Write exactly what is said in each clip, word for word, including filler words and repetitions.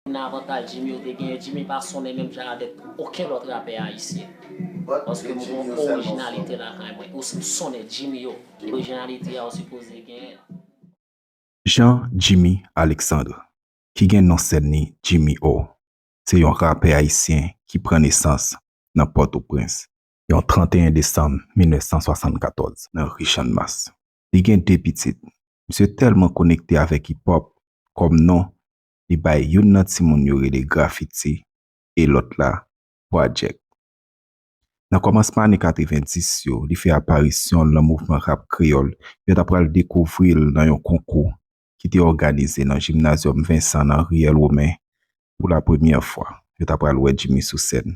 Nan avantaj Jimmy yo te genyen, Jimmy pa sonnen menm jan avèk okenn lòt rapè ayisyen. Paske m gen orijinalite lakay mwen. Ou s- sonnen Jimmy yo. Orijinalite a ou sipoze genyen. Jean Jimmy Alexandre, ki gen non sèn li Jimmy O, se yon rapè ayisyen ki pran nesans nan Pòtoprens, yon trannteyen desanm mil nèf san swasannkatòz, nan ri Channmas. Li gen de pitit. Misye tèlman konekte avèk hip hop, kòm non, li bay youn nan timoun yo rele Graffiti e lòt la Project. Nan kòmansman ane katrevendis yo, li fè aparisyon l nan mouvman rap kreyòl, yo ta pral dekouvri l nan yon konkou ki te òganize nan Gymnasium Vincent nan riyèl Women. Pou la premyè fwa, yo ta pral wè Jimmy sou sèn.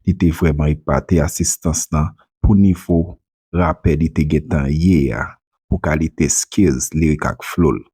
Li te vrèman epate asistans lan pou nivo rapè li te gentan ye a, pou kalite skills lirik ak flow l.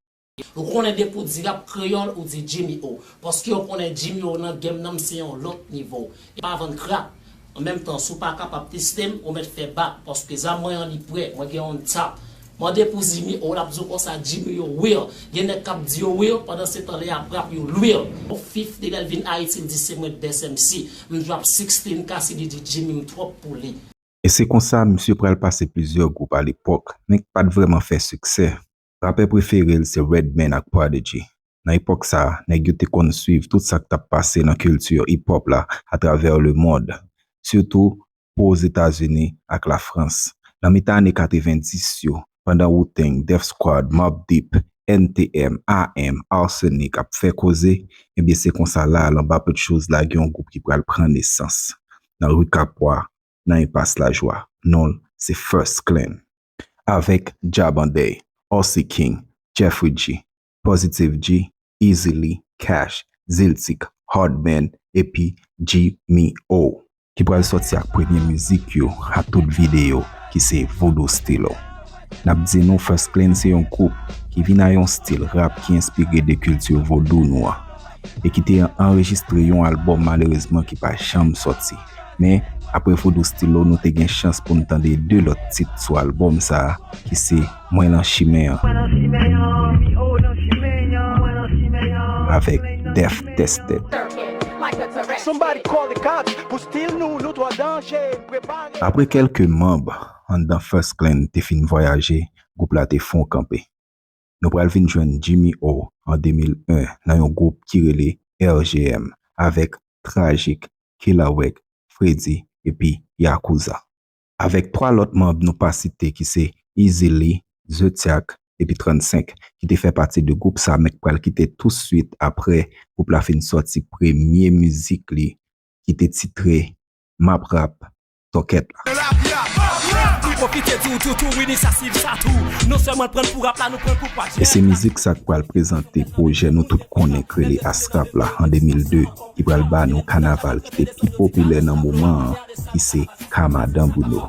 Ou konnen depi w di rap kreyòl, ou di Jimmy O. Paske yo konnen Jimmy O nan game nan, m se yon lòt nivo. E pa vann krak. An menm tan, si w pa kapab teste m, ou mèt fè bak. Paske zam mwen an li prè, mwen gen on tap. Mande pou Jimmy O, l ap di w konsa Jimmy yo real. Gen nèg k ap di yo real, pandan se tan lè y ap rap yo real. Fif depi l vin Ayiti, l di se mwen best M C. M drop sixteen Cassidy di Jimmy, m twòp pou li. E se konsa misye pral pase plizyè gwoup alepòk, men k pa t vrèman fè siksè. Rapè prefere l se Redman ak Prodigy. Nan epòk sa a, nèg yo te konn swiv tout sa k t ap pase nan kilti hip hop la atravè lemonn, sitou pou Ozetazini ak Lafrans. Nan mitan ane katrevendis yo, pandan Wu-Tang, Def Squad, Mobb Deep, N T M, A M, Arsenic ap fè koze, ebyen se konsa la, l anba Putchos la gen yon gwoup ki pral pran nesans nan ri Kapwa, nan enpas lajwa. Non l se First Clan. Avèk Jah Bondey, Ossy King, Jeffrey G, Positive G, Eazy-L, Cash, Ziltik, Hardman, epi Jimmy O, ki pral sòti ak premye mizik yo ak tout videyo, ki se Voodoo Stilo. N ap di nou First Clan se yon gwoup ki vin ak yon stil rap ki enspire de kilti vodou nou an, e ki te anrejistre yon albòm malerezman ki pa janm sòti. Men, apre Voodoo Stilo, nou te gen chans pou n tande de lòt tit sou albòm sa a, ki se Mwen nan chimen an avèk Death Tested. Apre kèlke manb anndan First Clan te fin vwayaje, gwoup la te fon kanpe. Nou pral vin jwenn Jimmy O an de mil en nan yon gwoup ki rele R G M avèk Trajik, Kilawek, Freddy epi Yakuza. Avèk twa lòt manb nou pa site ki se Eazy-L, Zodiak epi trannsenk ki te fè pati de gwoup sa men k pral kite touswit apre gwoup la fin sòti premye mizik li ki te titre M ap rap tòkèt la. E se mizik sa k pral prezante pwojè nou tout konnen k rele Asrap la an de mil de, ki pral ba nou kanaval ki te pi popilè nan moman an, ki se Kamadan Bruno.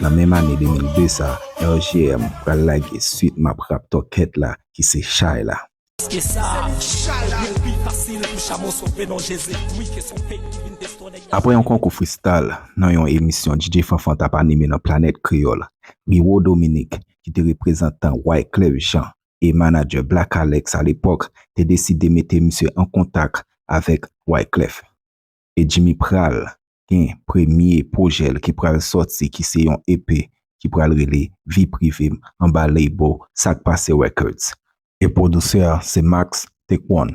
Nan menm ane de mil de sa, R G M pral lage swit M ap rap tòkèt la, ki se Chay la. Apre yon konkou freestyle nan yon emisyon D J Fanfan t ap anime nan Planèt Kreyòl, Riwo Dominique, ki te reprezantan Wyclef Jean e manadjè Black Alex alepòk, te deside mete misye an kontak avèk Wyclef. E Jimmy pral gen premye pwojè l ki pral sòti, ki se yon E P ki pral rele Vi Prive M anba label Sak Pase Records. E pwodisè a se Max Tekwon.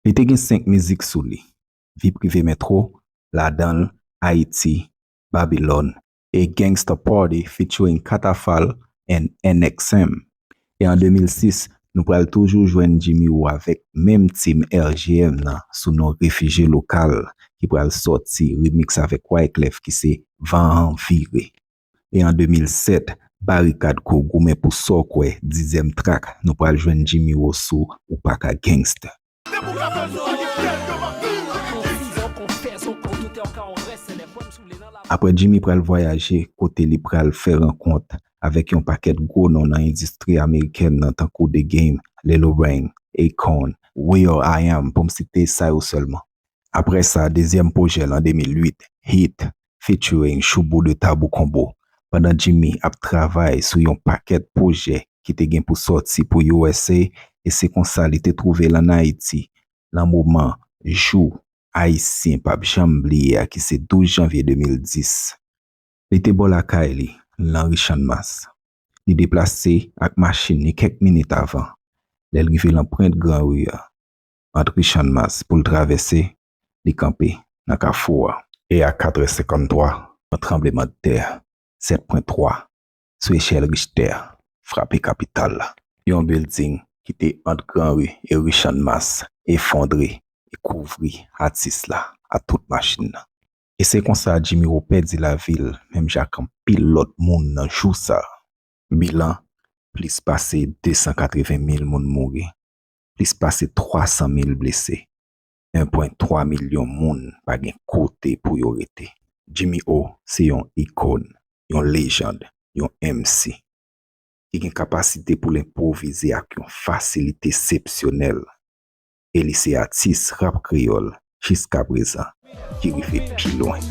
Li te gen senk mizik sou li, Vi Prive M Entwo, ladan l Ayiti, Babilòn, e Gangsta Party featuring Katafal and N X M. E an de mil sis, nou pral toujou jwenn Jimmy Woo avèk menm team R G M nan sou non Refijye Lokal, ki pral sòti remix avèk Wyclef, ki se Van an Vire. E an de mil sèt, Barikad Crew goumen pou Sa w kwè, dizyèm track, nou pral jwenn Jimmy Woo sou Ou Pa Ka Gangsta. Apre Jimmy pral vwayaje kote li pral fè rankont avèk yon pakèt gwo non nan endistri amerikèn nan tankou The Game, Lil Wayne, Akon, Will I Am, pou m site sa yo sèlman. Apre sa, dezyèm pwojè l an de mil uit, Hit, featuring Shoubou de Tabou Combo. Pandan Jimmy ap travay sou yon pakèt pwojè ki te gen pou sòti pou U S A, e se konsa li te twouve l ann Ayiti, nan moman jou Ayisyen p ap janm bliye a, ki se douz janvye de mil dis. Li te bò lakay li, lan ri Channmas. Li deplase ak machin li kèk minit avan. Lè l rive lan pwent gran ri a, ant ri Channmas pou l travèse, li kanpe nan kafou a. E a kat è senkanntwa, yon tranblemanntè sèt pwen twa sou echèl Richter frape kapital la. Yon bilding ki te ant Gran Ri e ri Channmas efondre e kouvri atis la ak tout machin nan. E se konsa Jimmy Wo pèdi lavi l, menm jan ak anpil lòt moun nan jou sa a. Bilan, plis pase de san katreven mil moun mouri, plis pase twa san mil blese, en pwen twa milyon moun pa gen kote pou yo rete. Jimmy O se yon ikòn, yon lejann, yon M C ki gen kapasite pou l enpwovize ak yon fasilite eksepsyonèl. E li se atis rap kreyòl jiskaprezan ki rive pi lwen.